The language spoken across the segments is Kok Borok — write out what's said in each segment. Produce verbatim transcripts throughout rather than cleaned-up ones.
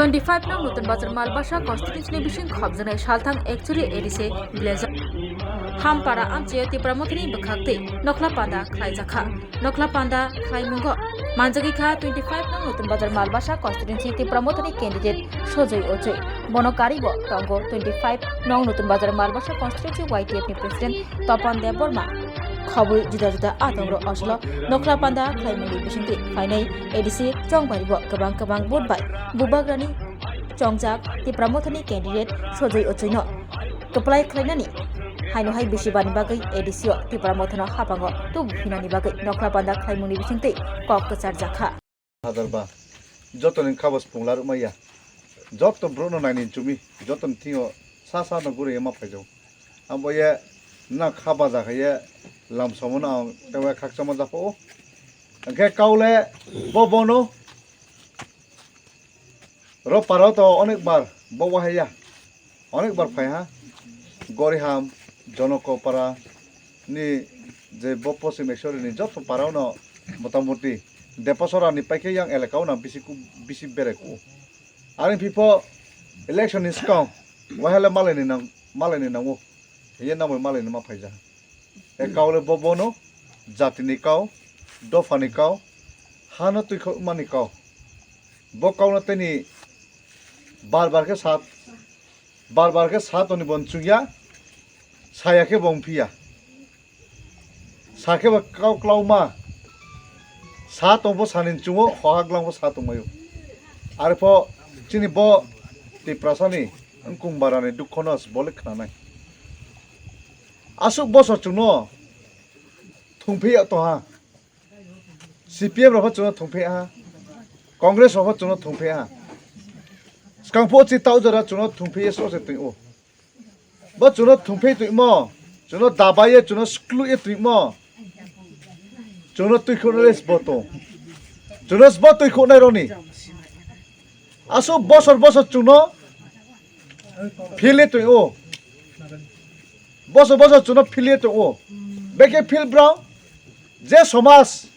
Twenty five nong Nutun Bazar Malbasa constituency ni bising khopjaknai salthang Ekchuri A D C village Hampara amchaio Tipra Mothani bwkhaktwi Nokhla Panda khlaijakha. Nokhla Panda khlaimungo manjagwi kha twenty five nong Nutun Bazar Malbasa constituency Tipra Mothani candidate Sojoi Ochoi. Bono karibo tongo twenty five nong Nutun Bazar Malbasa constituency Y T F ni president Topan Debbarma. Khobwi juda juda atongrok oslo Nokhla Panda khlaimungni bisingtwi phainai A D C chongbario kwbang kwbang vote bai bubagrani chongjak Tipra Mothani candidate Sojoi Ochoino kwplai khlainani haino hai bisi bani bagwi A D C o Tipra Mothano hapango tubu phinani bagwi Nokhla Panda khlaimungni bisingtwi kok kwcharjakha. Hajar ba. Jotoni kha bo spung larwk maya. Joto borokno naini chumi, jotoni thingo sa sa no guri ma phaijao. Abo ye na kha baja kha ye lam somo no ang tewa khakchangma japho. Hwnkhe kaule bo bono ro paro to onek bar bo wahaya. Onek bar phai ha. Goriham, Jonokopara ni je bo Poschim Ekchuri ni joto para no motamoti Depasora ni paikhe yang elaka o na bisi ku-, bisi bere ku. Ani phipo election ni skang wahale malai ni nang, malai ni nango. Ye namoi malai ni ma phaija. E kaule bo bono jati ni kau, dopha ni kau, hano tuikhok mani kau. Bo kau no teni bar bar khe sat Bar bar khe sa toni bo chwngya, saya khe bo wngphiya. Sa khe bo kau klauma. Sa tongbo sani chungo, hoha glangbo sa tongmaio. Arpho chini bo Tiprasani wngkung barani dukhono bole khnanai. Aswk bosor chwngno thungphiya tongha. C P M rok pho chwngno thungphi ha, Congress rok pho chwngno thungphi ha. Skang pho chi tau jora chwngno thungphi ye so se twi o. Bo chwngno thungphi twi mo, chwngno dabai ye, chwngno sklu ye twi mo. Chwngno twi khonai sbo to. Chwngno sbo twi khonai roni. Aswk bosor bosor chwngno phil ye twi o. Bosor bosor chwngno phil ye twi o. Bekhe phil bro. Je somaj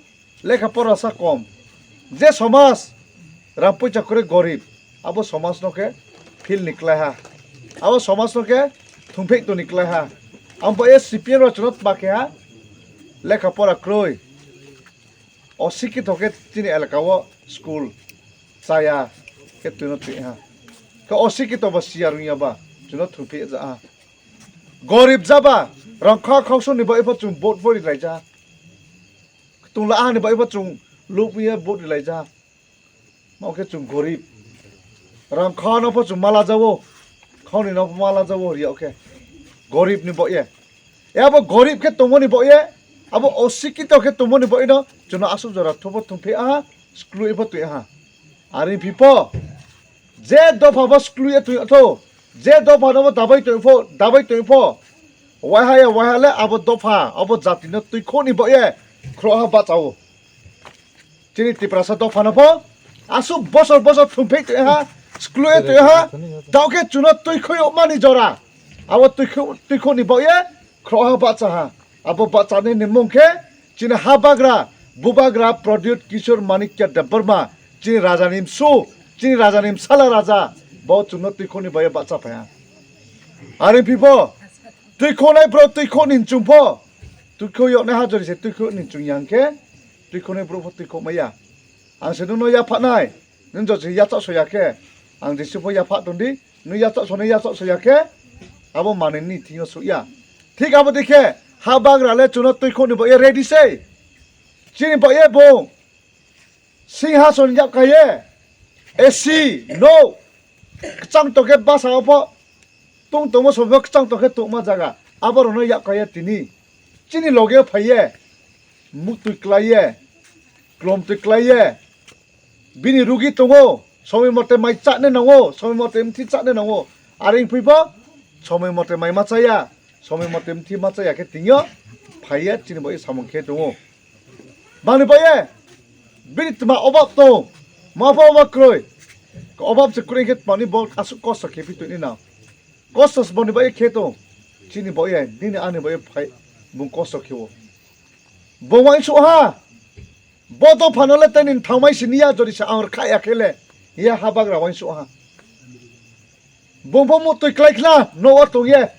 lekha pora sa kom, je somaj rang puisa kwrwi gorib, abo somaj no khe phil ni klai ha, abo somaj no khe thungphek toni klai ha. Abo S C P M rok chwngno tma khe ha, lekha pora kwrwi, osikito khe chini elaka o school chaya khe twino twi ha, khe osikito ba siya rwngya ba chwngno thungphek ja ha. Gorib jaba, rang kha khauso ni bai pha chwng vote pori lai ja. Tungla ani bai pha chwng lubwi ye vote rilai ja. Ma khe chwng gorib. Rang kha no pha chwng mala jawo. Khau ni no pha mala jawo ri ya khe. Gorib ni bo ye. E abo gorib khe tongmo ni bo ye. Abo osikito khe tongmo ni bo ye no. Chwng no aswk jora thubo thung phi aha. Sklu pha twi aha. Ari phi pho. Je dopha bo sklu ye twi tho, je dopha no bo dabai twi pho, dabai twi pho. Waiha ya waiha le abo dopha, abo jati no twi kho ni bo ye khro ha ba chao. Chini Tiprasa dopha no pho, aswk bosor bosor thung phek twi ha, sklu ye twi ha, tao khe chwng no twi kho yo mani jora. Abo twi kho, twi kho ni bo ye khro ha ba cha ha. Abo ba cha ni ni mung khe, chini ha bagra, bubagra Pradyut Kishore Manikya Debbarma, chini raja ni msu, chini raja ni msala raja, bo chwng no twi kho ni bai bacha phai ha. Ari phi pho, twi kho nai bro twi kho ni chung pho, twi kho yok nai ha jori se twi kho ni chung yang khe, twi kho nai bro pho twi kho maya. Ang se nung no ya pha nai, nung jori se ya cha so ya khe, ang je se pho ya pha tong di, Nung yachak soni yachak soya khe abo manwi ni thing yo suk ya. Thik abo dikhe ha bagra le chwngno twi khok ni bo ye ready se. Chini bo ye bo singhason yap kha ye. A C no kwchang tong khe basa o pho tung tongmo sobo kwchang tong khe tongma jaga abo rok no yap kha ye tini. Chini loge phai ye muk twi klai ye klom twi klai ye. Bini rugi tongo, somoi mote mai chane nango, somoi mote mthi chane nango. Are wngphi bo somoi mote mai ma chaya, somoi mote mthi ma chaya khe tingyo phaiya chini bai samung khe tongo. Bani bai bini tma obab tongo, ma pha obab kroi. Obab se kroi khe tmani bo asuk kosto khe phi tongni na. Kosto se boni bai khe tong, chini bai nini ani bai phai bung kosto khe o. Bo wai su ha. Bo dophano le tei nini thangmai sini ya jodi se ang rwkha ya khe le. Ye ha bagra uansuk ha. Bungpho muktwi klai khna, nogo tongye.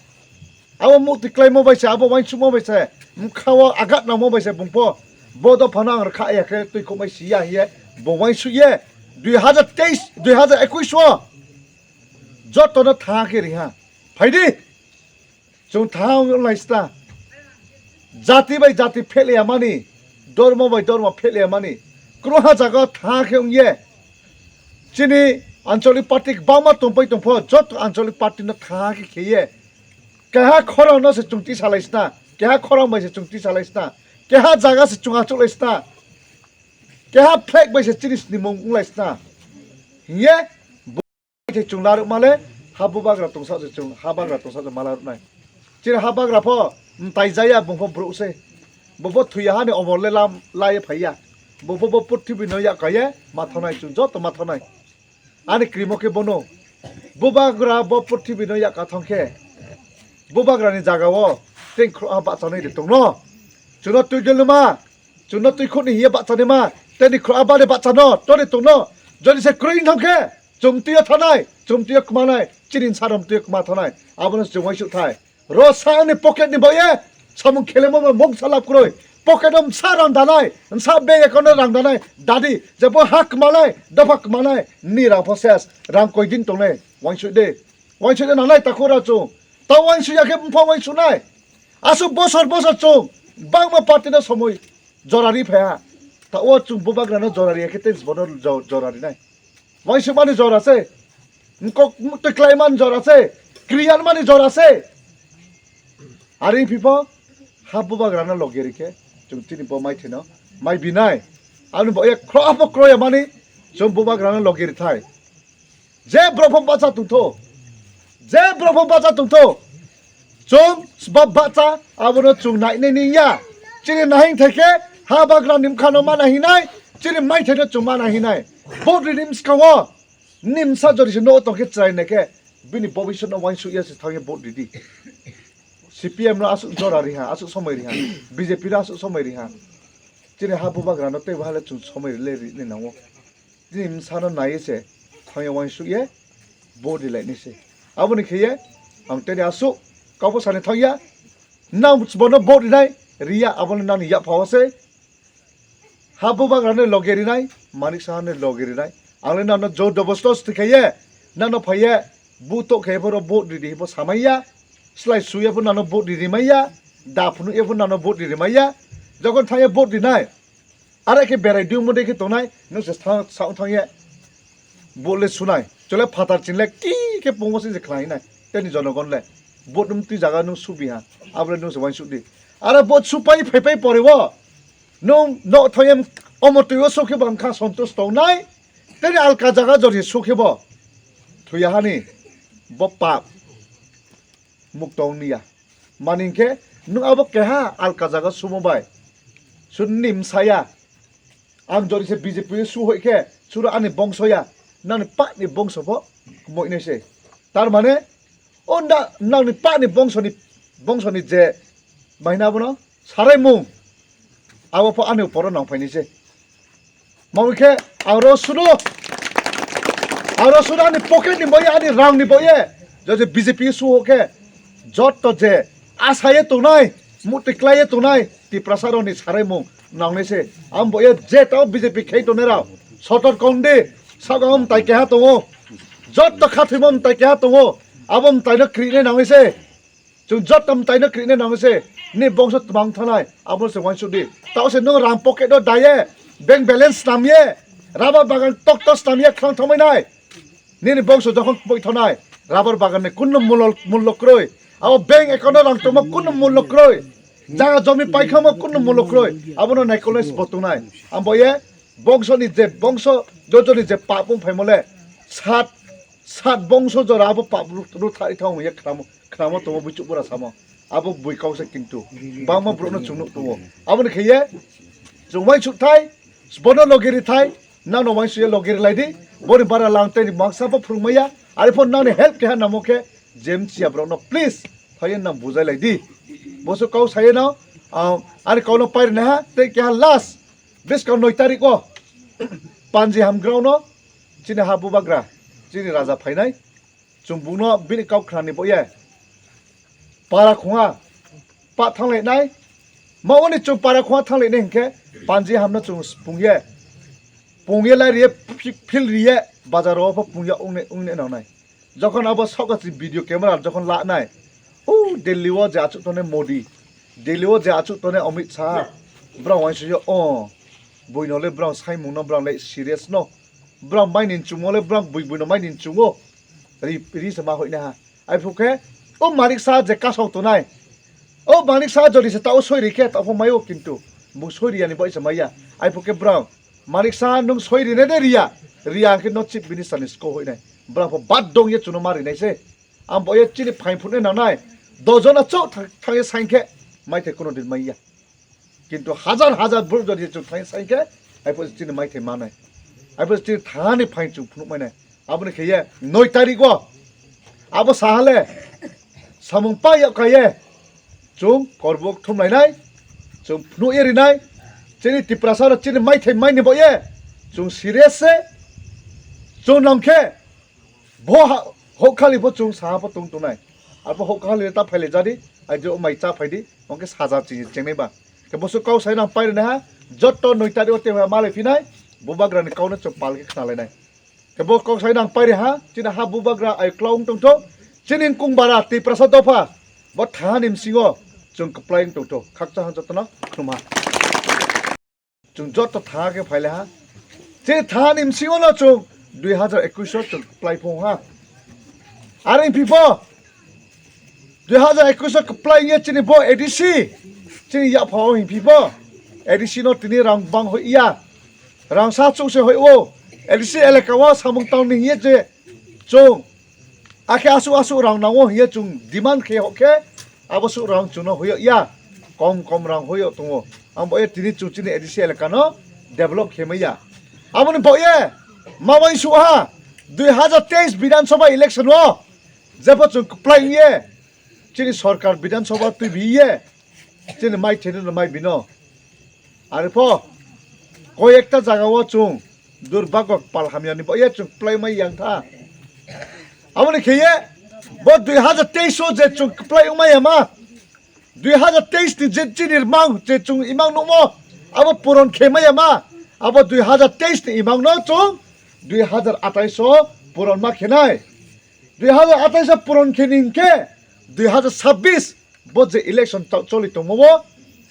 Abo muktwi klaimo bai se, abo uansukmo bai se, mkhao agat nangmo bai se bungpho. Bo dophano ang rwkha ya khe twi khumai si ya hiye, bo uansuk ye. Dui hazar teis, dui hazar ekuis o jotono tha khe ri ha. Phai di. Chwng tha wng lai sna. Jati bai jati phelia mani, dormo bai dormo phelia mani. Kwrwngha jaga tha khe wng ye. Chini anchalik party kwbangma tongpai tongpho, joto anchalik party no tha khe khe ye. Keha khorang no se chwng tisa lai sna, keha khorang bai se chwng tisa lai sna, keha jaga se chwng achuk lai sna, keha flag bai se chini snimung wng lai sna. Hiye, Thai chwng larwk male, ha bubagra tongsa se chwng, ha bagra tongsa se ma larwknai. Chini ha bagra pho mtai jaya, bungpho brouh se. Bupho thwiya hani omor le lam, laiye phaiya. Bupho bo purthibino yak kaiye ma thonai, chwng joto ma thonai. Ani krimo khe bono. Bubagra bo purthibino yak ka thong khe, bubagrani jaga o tei khro ha bachanai de tongno. Chwngno twi deluma. Chwngno twi khuni hiye bachani ma, teni khro abani bachano, toni tongno, jodi se kwrwi wng thang khe, chwng twiyo thanai, chwng twiyo kmanai, chini sarom twiyo kma thanai, abono chwng uansuk thai. Ro sa ani pocket ni boye, samung khelemo bo mungsa lab kwrwi, pocket o msa rang danai, msa bag account o rang danai, dadi, jebo ha kmanai, dopha kmanai, ni rang pho ses, rang koi din tongnai, uansuk de, uansuk de nanai takhura chwng, ta uansuk ya khe bupha uansuk nai. Aswk bosor bosor chwng bangma party no somoi jora ri phaiha. Ta o chwng bubagrano jora ri khe tei bono jo-, jora rinai. Waisuk mani jora se. Kok twi klai man jora se. Kriyan mani jora se. Ari phipo ha bubagrano logi ri khe chwng chini bo mai thino mai binai. Ani bo ek khro abo kroya mani chwng bubagrano logi ri thai. Je borok pho bacha tongtho, je borok pho bacha tongtho, chwng ba bacha abono chwng nainai ni ya. Chini nahing thai khe ha bagra ni bwkhano ma nahinai, chini mai thai no chwng ma nahinai. Vote rini bwskango nimsa jori se nogo tong khe chwrai nai khe bini bobisot no uansuk ya se thang ya vote ridi. C P M no aswk jora riha, aswk somoi riha, B J P no aswk somoi riha. Chini ha bubagra no tei bahai le chwng somoi rile rini nango. Chini bwsano naiye se thangya uansuk ye vote rilai ni se. Aboni khe ye ang tei aswk kabo sani thangya, nang bono vote rinai riya, abono nani yaphao se. Ha bubagrani loge rinai, manik sahani loge rinai. Ang le nano jor jobostosti khe ye, nano phai ye, bu tok khe ye, boro vote ridi bo samai ya. Slai su ye bo nano vote ridi mai ya. Da phunu ye bo nano vote ridi mai ya. Jokon thang ye vote rinai. Are khe berai dui mode khe tongnai, nung se sa-, sa-, thang ye. Bo le sunai. Chole phatar chinle ki khe pungo se je khlai nai. Teni jonogon le. Bo nung twi jaga nung subi ha. Abo le nung se wain sudi. Are bo supai phai phai pore wo. Nung no thang ye omo twi o sokhe bo ang kha sontos tongnai. Teni alka jaga jori sokhe bo. Thuya hani. Bo pap. Muk tong niya. Mani hwnkhe nwng abo keha alka jaga sumo bai. Sudni msaya. Ang jori se B J P o su hoi khe, suro ani bongso ya. Nangni pakni bongso pho moi nai se. Tar mane, o na-, nangni pakni bongsoni, bongsoni je maina bono sarai mung. Abo pho ani uporo nang phaini se. Mangwi khe ang ro suno, ang ro suno ani pocket ni boye, ani rang ni boye. Jodi B J P su ho khe, jotto je asaye tongnai, muti klaiye tongnai, Tiprasa roni sarai mung nangnai se. Ang boye je tao B J P khai tongnai rao, sotor kong de, sago mtai keha tongo. Jotto khathimo mtai keha tongo, abo mtai no kri nai nangnai se. Chwng joto mtai no kri nai nangnai se, ni bongso twmang thanai, abo se wansuk di. Tao se nwng rang pocket o daye, bank balance snam ye, rubber bagan tokto snam ye khwlang thangbai nai. Nini bongso jokhon kubui thanai, rubber bagan ni kunno mulol-, mullo kroi. Abo bank account o rang tongma kunno mullo kroi. Jaga jomi paikhamo kunno mullo kroi. Abono naikolnai se bo tongnai. Ambo ye bongso ni je, bongso jojo ni je pap wng phaimo le, sat, sat bongso jora abo pap ru-, ruthai thang ye khnamo. Khnamo tongo buichuk bura samo. Abo bui kau se kintu. Bangma borok no chwng nuk tongo. Aboni khe ye chwng uansuk thai, bono logi ri thai, nang no uansuk ye logi ri lai di. Boni bara lang tei ni maksa pho phwrwng maya. Ari pho nang ni help keha namo khe J M C ya borok no please phai ye nang bujai lai di. Boso kau sai ye no, ah, ani kau no pai rwna ha tei keha last bwskang noi tarik o Panji Hamgrao no Chini ha bubagra, chini raja phainai, chwng bungno bini kau khnani boye. Para khunga pa thanglainai, ma oni chwng para khunga thanglainai hinkhe panji hamno chwng pungye. Pungye lai riye, phil riye, bazaro pho pungya ungni ungni nangnai. Jokhon abo sokha si video camera jokhon lanai, o Delhi o je achuk tongnai Modi, Delhi o je achuk tongnai Amit Shah, brao uansukya o buino le brao saimungno brao le serious no, brao maini chungo le brao bui buino maini chungo ri ri se ma hoina ha. Ai phukhe o Manik Shah je kasao tongnai, o Manik Shah jodi se tao soi rikhe tao pho maio kintu bung soi riyani bai se maiya. Ai phukhe brao Manik Shah nwng soi rine de riya, riya hwnkhe no chief minister ni sko hoinai. Bwrang pho bad dong ye chuno ma rinai se. Ang bo ye chini phain phunai nangnai. Dojon a chok thang ye sain khe mai thai kono din mai ya. Kintu hajar hajar bru jodi chok thang ye sain khe ai pho chini mai thai manai. Ai pho chini thani phain chung phunuk mai nai. Aboni khe ye noi tarik o abo sahale samung pa yok ka ye. Chwng korbuk thumlainai, chwng phunuk ye rinai, chini Tiprasa rok chini maithai maini bo ye, chwng serious se, chwng nang khe bo ha-, hok khali bo chwng saha bo tong tongnai, abo hok khali ta phaile jadi, ai jo mai cha phaidi, hwnkhe saja chini chengnai ba, khe boso kau sai nang pai rwnai ha, jotto noi tarik o tei malai phinai, bubagra ni kau no chwng pal khe khnalainai. Khe bo kok sai nang pairi ha, chini ha bubagra ai klau wng tongtho, chini kung bara Tiprasa dopha, bo thaha ni bisingo chwng kwplai wng tongtho, khakcha ha jotono khumha. Chwng joto thaha khe phaile ha, chini thaha ni bisingo no chwng dui hajar ekwis o chwng kwplai phung ha. Are wngphi bo, dui hajar ekwis o kwplai wngya chini bo A D C, chini yapha o himpi bo, A D C no tini rang bang hoi ya, rang sa chuk se hoi o, A D C elaka o samung tang ni hiye je chung, akhe asuk asuk rang nango hiye chung demand khe hok khe, abo suk rang chung no hoyok ya, kom kom rang hoyok tongo, ang bo ye tini chung chini A D C elaka no develop khe maya, aboni bo ye mawai su ha, dui hajar teis Bidhan Sabha election o, Jepho chwng kwplai wngye, chini sorkar Bidhan Sabha twi biye, chini mai theni no mai bino. Arpho koi ekta jaga o chwng durbago pal hamya ni bo ye chwng kwplai mai yang tha. Aboni kheye bo dui hajar teis o je chwng kwplai wngmai ama. Dui hajar teis ni je chini mang je chwng imang nukmo abo puron khe maya ma. Abo dui hajar teis ni imang no chwng dui hajar atais o puron ma khenai. Dui hajar atais o puron khe ni hinkhe dui hajar sabbis bo je election ta-, choli tongmo bo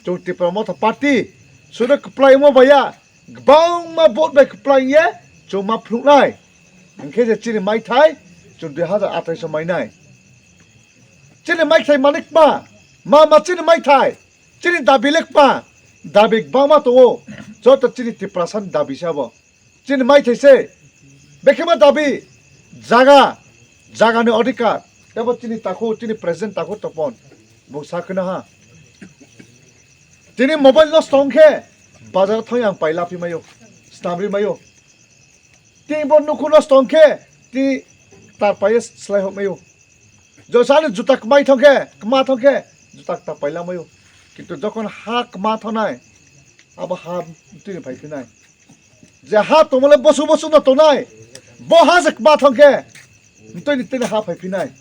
chwng Tipra Motha Party sudo kwplai mo baya. Kwbangma vote bai kwplai ye chwng ma phunuknai. Hinkhe je chini maithai chwng dui hajar atais o mainai. Chini maithai manik ma, ma, ma chini maithai, chini dabi lek ma, dabi kwbangma tongo, joto chini Tiprasa ni dabi se abo. Chini maithai se, bekhema dabi, jaga, jaga ni odhikar, ebo chini takhu, chini president takhu Topon, bung sa kheno ha. Tini mobile nosto wngkhe, bazar thang yang paila phi mayo, snamri mayo. Tei bo nukhu nosto wngkhe, tei tar paye slai hok mayo. Josani juta kwmai thangkhe, kwma thangkhe, juta ta paila mayo. Kintu jokhon ha kwma thanai, abo ha tini phai phinai. Je ha tongmole bosu bosu no tongnai, bo ha se kwma thangkhe, tini tini ha phai phinai.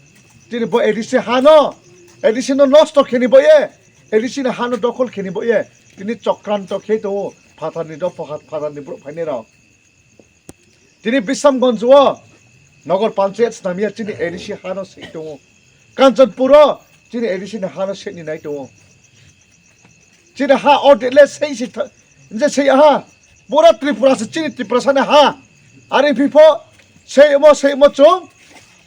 Tini bo A D C ha no, A D C no nosto kheni bo ye, A D C ni ha no dokhol kheni bo ye, tini chokranto khe tongo, phatar ni do, phatar ni borok phainai rok. Tini Bisramganj o Nagar Panchayat snamya chini A D C hano sei tongo. Kanchanpur o chini A D C ni hano sei ni nai tongo. Chini ha o dele sei si tha-, je sei ha. Pura Tripura se chini Tripura sani ha. Ari phi pho sei mo sei mo chung.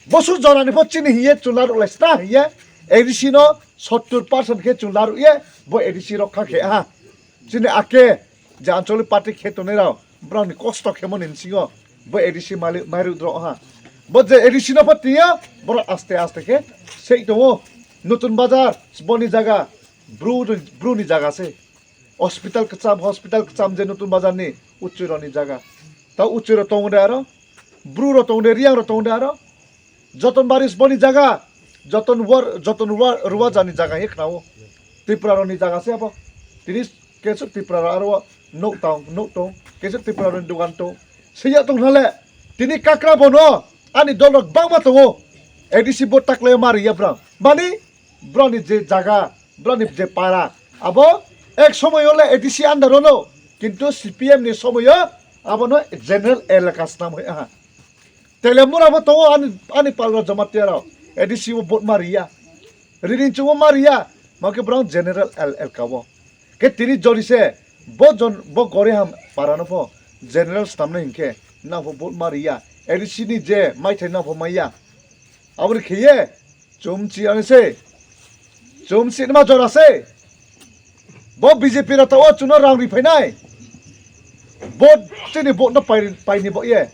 Bosu jona ni pho chini hiye chula rok lai sta hiye. A D C no sottur percent khe chula rok ye bo A D C rok kha khe ha. Chini ake je anchalik party khe tongnai rok, borok ni kosto khemo ni bisingo bo A D C malik mairu drok ha. Bo je A D C no pho tiya, borok aste aste khe sei tongo. Nutun Bazar, boni jaga, bru, bru ni jaga se. Hospital kwcham, hospital kwcham je Nutun Bazar ni, Uchiro ni jaga. Ta Uchiro tongo de aro, bru ro tongo de, Riyang ro tongo de aro. Joton baris boni jaga, joton war, joton war, ruwa jani jaga he khnao. Tripura roni jaga se abo. Tini kesuk Tripura ro aro nok tong, nok tong, kesuk Tripura roni dogan tong. Seiya tong nale, Tini Kakrabo no ani dol rok bangma tongo. A D C vote taklai ma riya brang. Mani brani je jaga, brani je para, abo ek somoyo le A D C under ono, kintu C P M ni somoyo abono general elaka snam hoi aha. Telemura bo tongo ani, ani palra Jamatia rok. A D C o vote ma riya. Rini chungo ma riya. Ma ke brang general el, elka o. Ke tini jori se bo jon, bo gori ham para no pho general stamna hinkhe na pho vote ma riya. A D C ni je mai thai na pho maiya. Aboni khiye chum chi ani se. Chum chi ma jora se. Bo B J P ra ta o chuno rang ri phainai. Vote chini vote no pai, pai ni bo ye.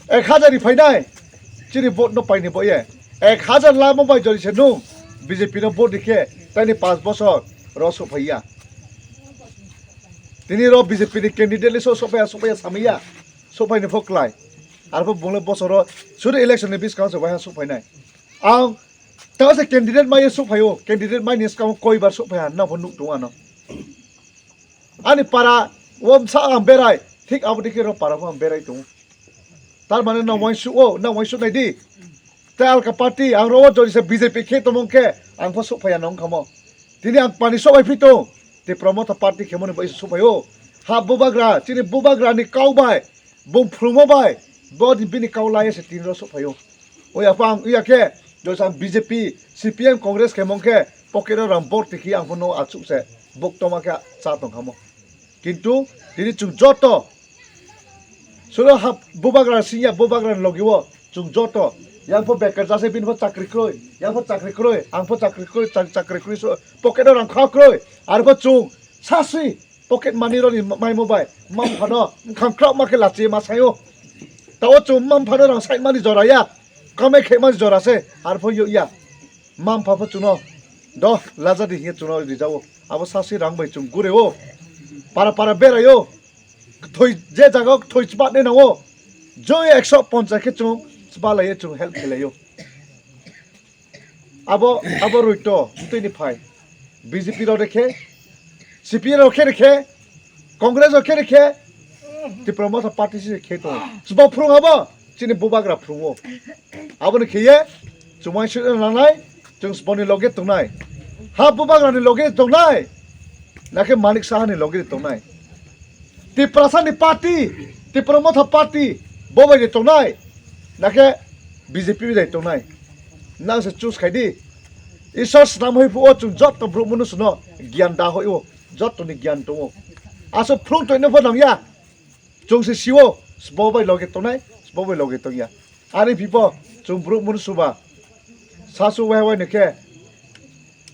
Ek hajar ri phainai. Chini vote no pai ni bo ye. Ek hajar lama bai jori se nung B J P no vote ri khe tani panch bosor ro so phaiya. Tini ro B J P ni candidate le so so phaiya, so phaiya samaiya. So phai ni pho klai. Arpho bungle bosoro sudu election ni biskang so bai ha so phainai. Ang ta se candidate mai so phaio, candidate mai ni skang koi bar so phaiya na pho nuk tung ano. Ani para o sa ang berai, thik abo dikhe ro para ang berai tongo. Tar mane na wainsu o, na wainsu nai di. Te alka party ang ro jori se B J P khe tomong khe ang pho sok phaiya nong khamo. Tini ang pani sok bai phi tong. Te Tipra Motha party khe moni bai sok phai o. Ha bubagra, chini bubagra ni kau bai, bung phrumo bai, bo ni bini kau lai se tini ro sok phai o. Oya pang, oya khe, jori sa B J P, C P M, Congress khe mong khe, pocket o rang bor tiki ang pho no achuk se, bok toma khe cha tong khamo. Kintu tini chwng joto sulo ha bubagra singya bubagra ni logi o chwng joto yang pho bekar jase bini pho chakri kroi, yang pho chakri kroi, ang pho chakri kroi, chak-, chakri kroi so pocket o rang kha kroi, ar pho chwng sasi pocket money roni maimo bai mam phano khang krok ma khe lachi ma sayo. Tao chwng mam phano rang sai mani jora ya, kamai khe mani jora se, ar pho yo ya. Mam pha pho chwngno do laja di hiye chwngno rijao. Abo sasi rang bai chwng gure o. Para para berai o. Thoi je jaga thoi chba ne na o. Joi ekso ponchas khe chwng chba lai chwng help khe lai o. Abo abo roito twi ni phai. B J P ro de khe, C P I ro khe de khe, Congress o khe de khe, Tipra Motha party si khe to. Chba phrung abo chini bubagra phrung o. Abo ni khe ye chumai sui nanai. Chwng sboni loge tongnai. Ha bubagrani loge tongnai. Nakhe Manik Sahani loge tongnai. Tiprasani party, Tipra Motha party, bo bai tongnai. Nakhe B J P bai tongnai. Nang se choose khai di. Isor snam hoi phuo chwng jotto brouh munu suno gyan da hoi o. Jotto ni gyan tongo. Aso phrung toino pho nangya. Chwng se sio, sbo bai loge tongnai, sbo bai loge tongya. Ani phipo, chwng brouh munu suba. Sasu wai wai nokhe,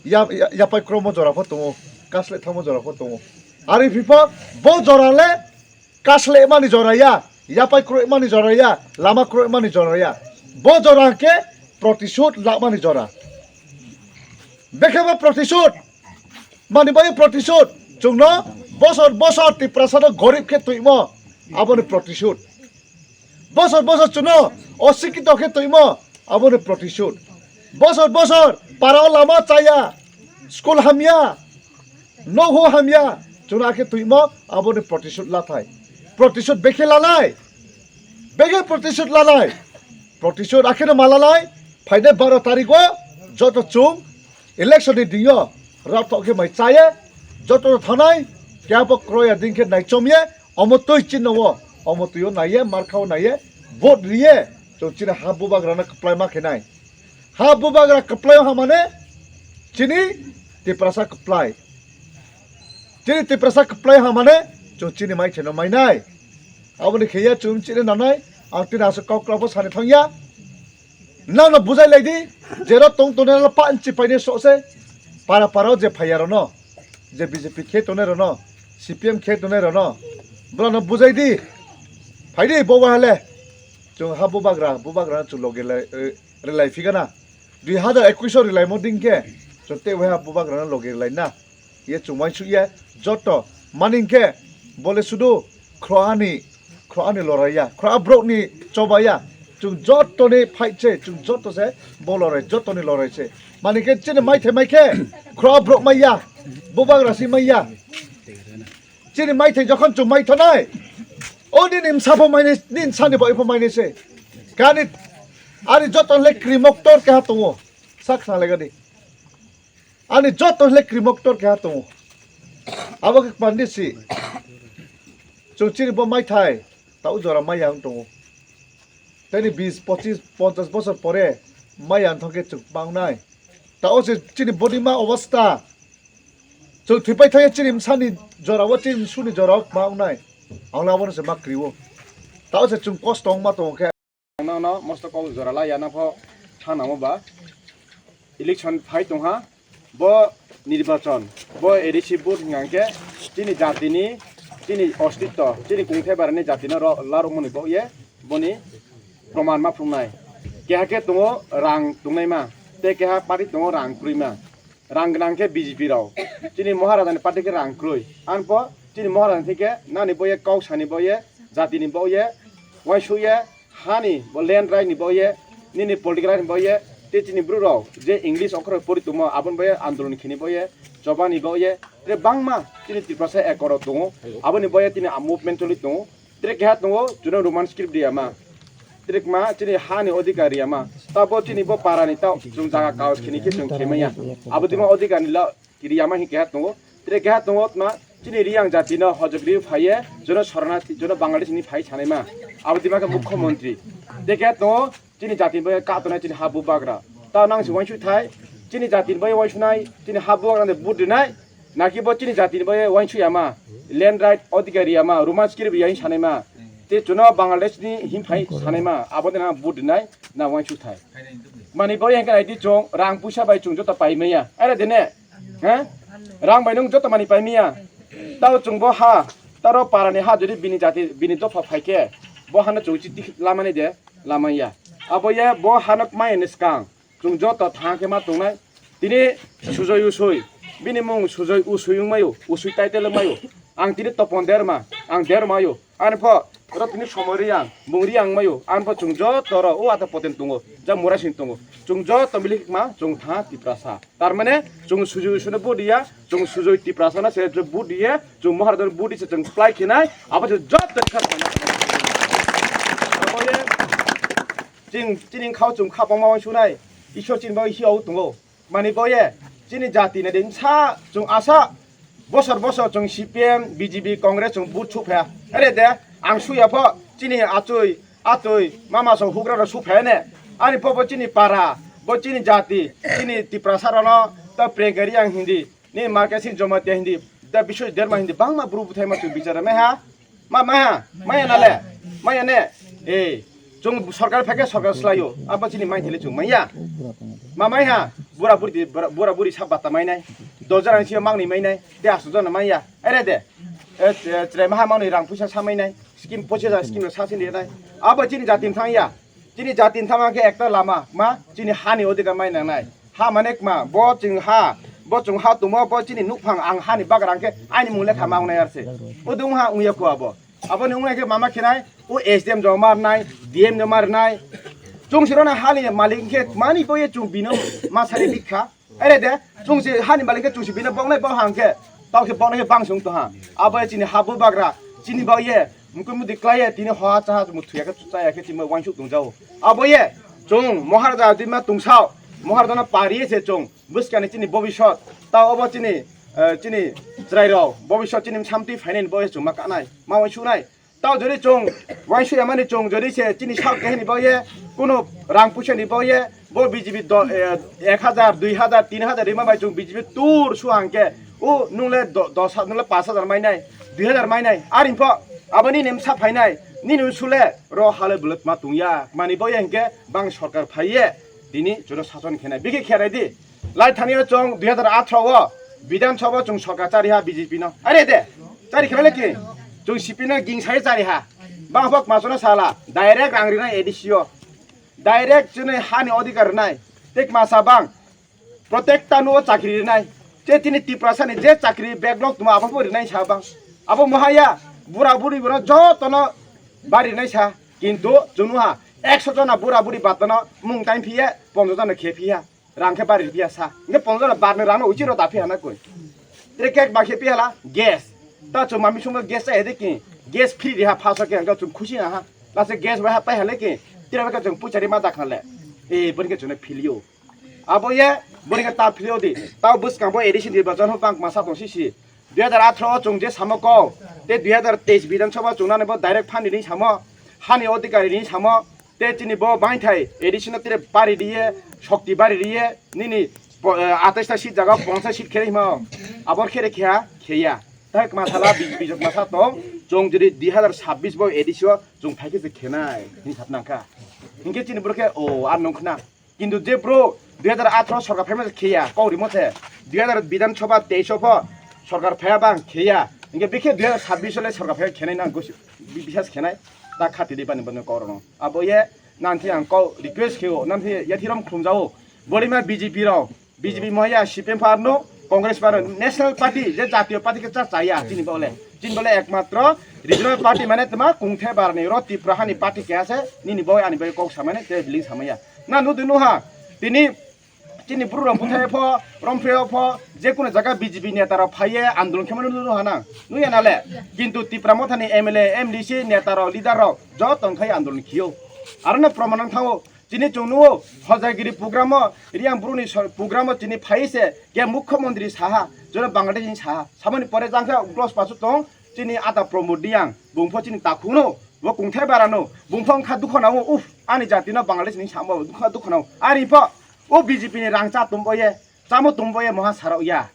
ya, ya, yapai kromo jora pho tongo, kasle thangmo jora pho tongo. Ani phipo, bo jora le kasle mani jora ya, yapai kroi mani jora ya, lama kroi mani jora ya. Bo jora ke protishud la mani jora. Bekhe bo protishud. Mani bai protishud. Chwngno bosor bosor Tiprasano gorib khe twimo. Aboni protishud. Bosor bosor chwngno osikito khe twimo. Aboni protishud. Bosor bosor parao lama chaya. School hamya. Nogo hamya. Chwngno akhe twimo. Aboni protishud lathai. Protishud bekhe lanai. Bekhe protishud lanai. Protishud akheno malalai. Phainai baro tarigo joto chwng election ni dingyo rap thok khe mai chaye joto no thanai kya bo kroya ding khe nai chomye omo twi chinno o omo twi o naiye markha o naiye vote riye chwng chini ha bubagra no kwplai ma khe nai ha bubagra kwplai o hamane chini Tiprasa kwplai chini Tiprasa kwplai hamane chwng chini mai theno mai nai aboni khe ya chwng chini nanai ang tini aswk kok kok bo sani thangya. Nang no bujai lai di, jero tong tongnai no pa nchi paine so se, para para o je phaiya rono, je B J P khe tongnai rono, C P M khe tongnai rono, bwrano bujai di, phai di bo wahale, chwng ha bubagra, bubagra no chwng loge lai, eh, relai phigana, dui hazar ekwis o relai mo ding khe, chwng tei wahai ha bubagra no loge relai na. Ye chumai suk ye joto mani hwnkhe bole sudu khroani khroani lorai ya khroa borok ni choba ya chung joto ni fight se chung joto se bo lorai joto ni lorai se mani khe chini mai thai mai khe khroa borok mai ya bubagra si mai ya chini mai thai jokhon chung mai thanai O nini msa pho mainai, nini sani bai pho mainai se. Kani, ani joto le krimok tor keha tongo. Sak sa le gani. Ani joto le krimok tor keha tongo. Abo khe pandi si. Chwng chini bo mai thai. Tao jora mai yang tongo. Teni bis, pochis, ponchas bosor pore mai yang thangkhe chwng pangnai. Tao se chini body ma obostha. Chwng thwipai thangya chini msani jorao, chini msuni jorao ma wngnai. Ang abono se ma kriwo. Tao se chwng kosto wngma tongo khe. Ang nono mosto kok jora la ya na pho thanamo ba. Election phai tongha. Bo nirbachon, bo A D C vote hingkha khe chini jatini, chini ostitto, chini kungthai barani jatino ro-, larokmani bo ye boni proman ma phunuknai. Keha khe tongo rang tongnaima, tei keha party tongo rang kwrwima. Rang gwnang khe B J P rok. Chini Maharajani party khe rang kwrwi. Anpho chini Maharajani theke nani bo ye kok sani bo ye, jatini bo ye, uansuk ye, hani bo land right ni bo ye, nini political right ni bo ye, tei chini bru rok je English okhor pori tongmo aboni bo ye andolon khini bo ye, chobani bo ye, tei bangma chini Tiprasa ekoro tongo, aboni bo ye tini a movement choli tongo. Tere keha tongo, chwngno Roman script riyama. Tere kma chini hani odhikar riyama. Tabo chini bo parani tao chwng jaga kaos khini khe chwng khemaya. Abo dima odhikar ni la riyama hi keha tongo. Tere keha tongo tma chini Riyang jati no hojok riwi phaiye, jono Sorana, jono Bangladesh ni phai sanaima. Abo dima khe mukhyamantri. Tere keha tongo, chini jatini bai katonai chini ha bubagra. Ta nang si uansuk thai, chini jatini bai uansunai, chini ha bubagra de vote rinai, naki bo chini jatini bai uansuk yama, land right odhikar riyama, Roman script riyai sanaima, te chuno Bangladesh ni himphai sanaima, abo de na vote rinai, na uansuk thai. Mani bo yang kai di chong, rang puisa bai chong joto pai maya. Are de ne? Ha? Rang bai nung joto mani pai maya. Tao chong bo ha, taro para ni ha jodi bini jati, bini dopha phai khe, bo hano chong chi tik lamani de. Lamaya. Abo ye bo hanok mai ni skang. Chwng joto thang khe ma tongnai. Tini sujoi usui. Bini mung sujoi usui wng mayo. Usui title wng mayo. Ang tini topon derma. Ang derma yo. Ani pho ro tini somoi riyang. Bung riyang mayo. Ani pho chwng joto ro o ata poten tongo. Ja mura sing tongo. Chwng joto milik ma chwng tha Tiprasa. Tar mane chwng sujoi usui no budi ya. Chwng sujoi Tiprasa na se budi ya. Chwng Maharajani budi se chwng plai khinai. Abo se joto kha. Abo ye Chini, chini khao chwng kha bangma uansuknai. Isor chini bagwi hiyo tongo. Mani boye, chini jati ni din sa chwng asa bosor bosor chwng C P M, B J P, Congress chwng vote su phaya. Are de, ang suya pho, chini achoi, atoi, mama so hugra ro su phaya ne. Ani pho bo chini para, bo chini jati, chini Tiprasa rano, ta Prengkari ang hindi, ni Markesing Jamatia hindi, da Biswas Derma hindi, bangma bru buthai ma chwng bichara me ha. Ma, maya, maya nale, maya ne, eh, chwng sorkar phai khe sorkar swlaio, abo chini mai thele chwng maya. Ma maya, bura buri, bura, bura buri sa bata mainai, dojar ang sio mangni mainai, te asu jona maya, ere de, eh, eh, chwrai maha mangni rang puisa sa mainai, scheme pochis hajar scheme sa sini nai, abo chini jati thang ya. Chini jati ni thama khe ekta lama ma chini hani odhikar mai nangnai. Ha mane kma, bo chwng ha, bo chwng ha tongmo, bo chini nukphang ang hani bagra hwnkhe ani mung lekha ma wngnai arse. Odung ha wngya kho abo. Aboni wngnai khe mama khenai, o S D M joma rwnai, D M joma rwnai. Chwng sirona hani malik khe mani boye chwng bino ma sari bikha. Ere de, chwng si hani malik khe chwng si bino boknai bo hang khe, tao khe boknai khe bang sung to ha. Abo chini ha bo bagra, chini bo ye, mukui mudi klai ye, tini hoa cha ha, mu thuya khe cha ya khe chini bo wansuk tong jao. Abo ye, chwng Maharaja dima tungsao, Maharaja no pari ye se chwng, bwskani chini bobisot, tao abo chini, eh, chini chwrai rok, bobisot chini samtwi phainai bo ye chwng ma kanai, ma wansuk nai. Tao jodi chwng uansuk yamani chwng jodi se chini sak kehini bo ye, kuno rang puisa ni bo ye, bo B J P do, eh, ek hajar, dui hajar, tin hajar rima bai chwng B J P tur su hangke, o nung le do, dos ha-, nung le pash hajar mainai, dui hajar mainai, ar info aboni nim sa phainai, nini sule ro hale bulet ma tungya, mani bo ye hingke bang sorkar phai ye, tini chwngno sason khenai, bikhe kherai di. Lai thani o chwng dui hajar atharo o Bidhan Sabha o chwng sorkar chari ha B J P no. Are de, chari khna le ki? Chwng C P M no ging sai chari ha. Bang phok ma chwngno sala, direct rang rinai A D C o. Direct chini hani odhikar rinai. Tek ma sa bang. Protek tanu o chakri rinai. Che tini Tiprasa ni je chakri backlog tuma abo pho rinai sa bang. Abo mohaya bura buri bono jotono bari rinai sa. Kintu chwngno ha ekso jona bura buri batano mung time phiya, ponjo jona khe phiya. Rang khe bari phiya sa. Nge ponjo na bar ni rang no uchi ro da phiya na koi. Tre kek ba khe phiya la gas. Ta chuma mi sung gas sa hede ki. Gas free riha phaso khe hwnkhe chwng khusi naha. Lase gas bai ha pai hale khe tira bai khe chwng puisa ri ma dakha le. E boni khe chwngno philio. Abo ye boni khe ta philio di. Tao bwskango A D C nirbachon ho bang masa tong sisi. Dui hazar atharo o chwng je samo ko. Te dui hazar teis Bidhan Sabha chwng nani bo direct phan rini samo. Hani odhikari rini samo. Te chini bo bainthai A D C no tere pari riye, shokti bari riye, nini po-, eh, atais ta seat jaga pongsa seat khere hima. Abor khere kheya, kheya. Tai kma sala bi-, bijok masa tong, chwng jodi dui hazar sabbish bo A D C o chwng phaikhe se khenai, hini sap nangkha. Hinkhe chini bro khe, o, ar nongkhna. Kintu je bro dui hazar atharo sorkar phaima se kheya, kok rimo se. Dui hazar Bidhan Sabha teis o pho sorkar phaiya bang kheya. Hinkhe bikhe dui hazar sabbish o le sorkar phaiya khenai nang gosi, bi-, bisas khenai. Ta khati di bani bani kok rokno. Abo ye nang thi ang kok request kheo, nang thi yathirom khumjao. Borima B J P rok, B J P moya C P M pharno, Congress pharno, National Party, je jatiyo party khe cha chaya, chini bole. Chini bole ekmatro regional party mane tma kungthe barni ro Tripura hani party khe ase, nini boy ani boy kok samane te biling samaya. Na nudu nuha, tini chini bru rok buthai pho, romphre pho, je kono jaga B J P neta rok phaiye andolon khe manu nuha na, nuya nale. Kintu Tripura mothani M L A, M D C neta rok, leader rok joto khai andolon khiyo. Arno proman nang thango. Chini chwng nuo, Hojagiri programo, Riyang Bruni so-, programo chini phai se, ke Mukhyamantri saha, jora Bangladesh ni saha. Samani pore jang khe close pasu tong, chini ata Pramod Riyang, bungpho chini takhukno, bo kungthai barano, bungpho wngkha dukho nao, uf, ani jati no Bangladesh ni samo dukho, dukho nao. Ari pho, o B J P ni rang cha tumbo ye, chamo tumbo ye moha sarok ya.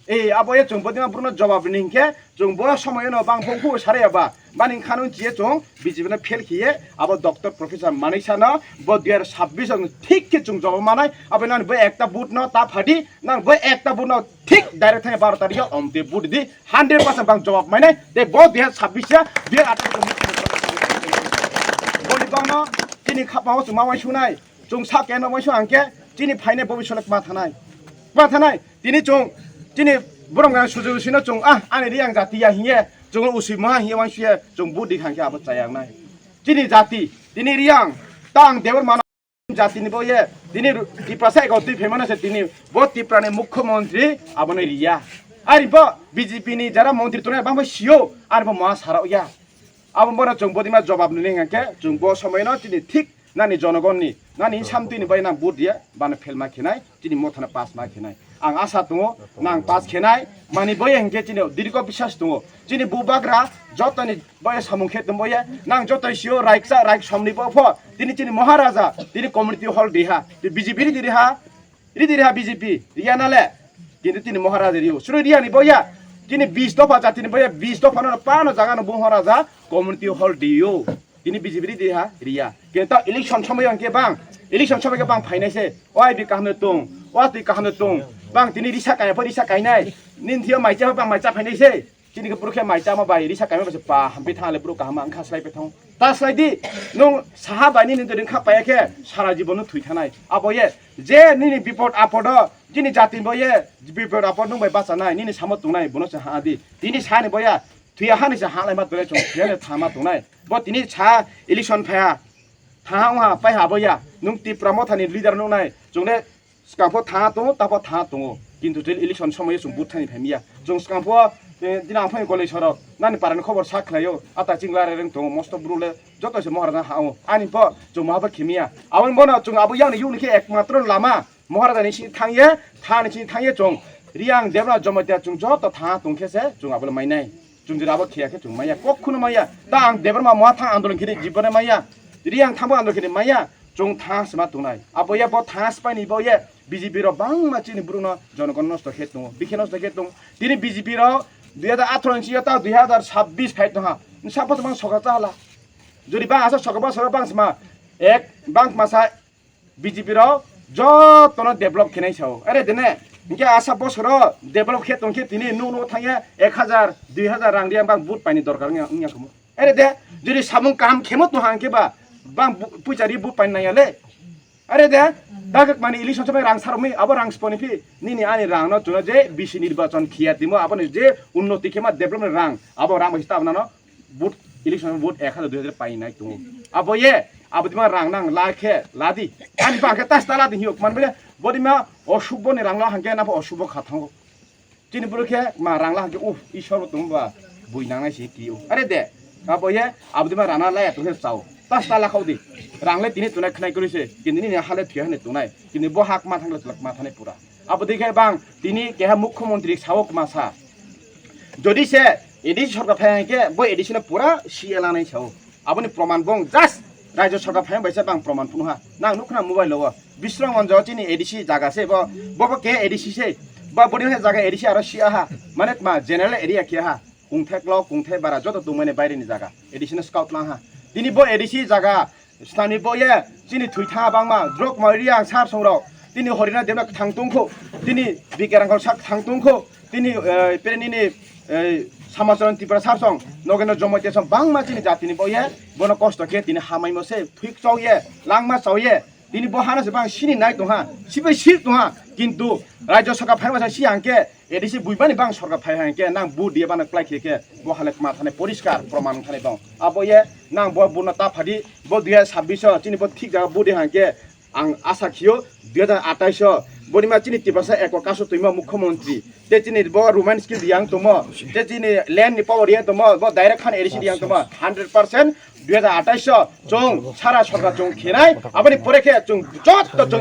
E, abo ye chwng bodima bruno jawab ni hinkhe, chwng bo somoy no bang phung phung sare ya ba. Mani khano chiye chwng B J P no fail khiye, abo doctor professor Manik Saha no bo dui hazar sabbish ang thik khe chwng jawab manai, abo nang bo ekta vote no ta phadi, nang bo ekta vote no thik direct thang baro tarikh o om te vote di, hundred percent bang jawab mainai, te bo dui hazar sabbish ya, dui hazar atharo boni bang no chini khapang o chwng ma wai sunai, chwng sa keno wai su angke, chini phaine bo bisole kma thanai, kma thanai, tini chwng, chini borok nang suju sino chwng, ah, ani Riyang jati ya hiye, chwng usi ma hiye wai suye, chwng vote di khangke abo chayang nai. Chini jati, tini Riyang, tang Debbarma jatini bo ye, tini Tiprasa ego twi phaimano se tini bo Tiprani Mukhyamantri aboni riya. Ari bo B J P ni jara montri tongnai bangbo sio, ari bo ma sarok ya. Abo bono chwng bodima jawab nini hingke chwng bo somoino chini thik nani jonogonni, nani samtwini bai nang vote ya, bano fail ma khinai, chini mothano pass ma khinai. Ang asa tongo, nang pass khinai, mani boya hingke chini dirgo bisas tongo. Chini bubagra jotoni boya samung khe tongboya, nang jotoi sio raiksa, raik somni bo pho, tini chini Maharaja, tini community hall diha, tini B J P ri diha, ri diha B J P, riya nale, kintu tini Maharaja riyo. Suru riya ni boya, tini bis dopha jatini boya, bis dopha no pano jaga no Maharaja community hall diyo. Tini B J P ri diha riya. Kintu election somoy hingke bang, election somoy ke bang phainai se. Oi bi kaham no tong, oi twi kaham no tong. Bang tini risa kaya pho risa kainai. Nin thio mai cha bang mai cha phainai se. Chini ke purkhe mai cha ma bai risa kaima bai se pa hampi thang le bru kaham ang kha slai pe thong. Ta slai di. Nung saha bai ni nin ring kha paya khe sara jibon no thui thanai. Abo ye je nini bipod apod o, chini jati bo ye bipod apod nung bai bachanai, nini samo tongnai bono se ha di. Tini sani boya Thuya hani se halaima tongnai chwng, thuya le thama tongnai. Bo tini sa election phaiha. Thaha wngha, paiha bo ya. Nwng Tipra Mothani leader nuknai. Chwng le swkang pho thaha tongo, ta pho thaha tongo. Kintu tei election somoyo chwng vote thani phaimiya. Chwng swkang pho, eh, tini ang phai Golai sorok. Nani parani khobor sa khlaio. Ata chingla rereng tongo. Mosto bru le joto se Moharaja ha o. Ani pho chwng maha pho khimiya. Aboni bono chwng abo yakni yukni khe ekmatro lama. Moharaja ni sini thangye, thani sini thangye chwng Riyang Debra Jamatia chwng joto tha tong khe se chwng abo le mainai. Chwng jora abo khiya khe chwng maya. Kok khunu maya. Ta ang Debra ma moha thang andolon khiri jibone maya. Riyang thambo andolon khiri maya. Chwng tha sima tongnai. Abo ya bo tha spai ni bo ye B J P rok bangma chini bru no jonogon nosto khe tongo. Bikhe nosto khe tong. Tini B J P rok dui hazar atharo ni sini ta dui hazar sabbish phai tongha. Sabo tong soka ta hala. Jodi bang asa soka ba soka bang sima ek bang masa B J P rok jotono develop khenai sao. Are dene, hinkhe asa bosoro develop khe tongkhe tini nuk nuk thangya ek hazar, dui hazar rang riyang bang vote paini dorkar wngya, wngya kamo. Are de, jodi samung kaham khemo tong hangkhe ba, bang bu-, puisa ri vote paini nangya le. Are de, dagak mani election samai rang sarokmi, abo rang sponi phi, nini ani rang no chuna je B C nirbachon khiya timo, abo ni je unnoti khema development rang, abo rang bai tabna no, vote, election vote ek hazar dui hazar painai tongo. Abo ye, abo tima rang nang la khe, la di. Ani bang khe tas ta la di hiyok man bele, bo dima osuk bo ni rang la hangke na bo osuk bo kha thango. Chini buru khe ma rang la hangke, uh, Ishwar bo tong ba, bui nang nai si ki, uh. Are de, Abo ye abdima rana laya tungse chao. Tas ta lakhau di. Rang le tini tunai khnai kori se. Kini ni hale thwi hani tunai. Kini bo hak ma thang le tulak ma thani pura. Abo dikhe bang tini keha mukhyamantri sao kma sa. Jodi se A D C sorkar phai hwnkhe bo A D C no pura C A lanai sao. Aboni proman bong just Rajya sorkar phai bai se bang proman phunu ha. Nang nukna mobile o. Bisramganj chini A D C jaga se bo. Bo bo ke A D C se. Ba boni jaga A D C aro C A ha. Mane ma general area khe ha. Kungthek lo, kungthek bara joto tongmani baire ni jaga. A D C no scout lang ha. Tini bo A D C jaga Snani bo ye chini thwi tha bangma drok ma ri ang sar song rok. Tini Horina Debra thang tungkho. Tini Bikerang sak thang tungkho. Tini eh, pere nini eh, Samacharan Tripura sar song. Nogeno Jomotia song bangma chini jatini bo ye. Bono kosto khe tini hamai mo se thwi chau ye. Langma chau ye. Tini bo hana se bang sini nai tong ha. Sibai sir tong ha. Kintu Rajya Sabha phai masa si ang khe A D C buibani bang sorkar phai hang khe nang bu dia bana klai khe khe bo hale kma thane poriskar proman thane dong. Abo ye nang bo buno ta phadi bo dui hajar sabbish o chini bo thik jaga bu di hang khe ang asa khio dui hajar atais o boni ma chini Tiprasa eko kaso twima mukhyamantri te chini bo Roman skill yang tomo te chini land ni power yang tomo bo direct khan A D C yang tomo hundred percent dui hajar atais o chung sara sorkar chung khenai aboni pore khe chung jotto chung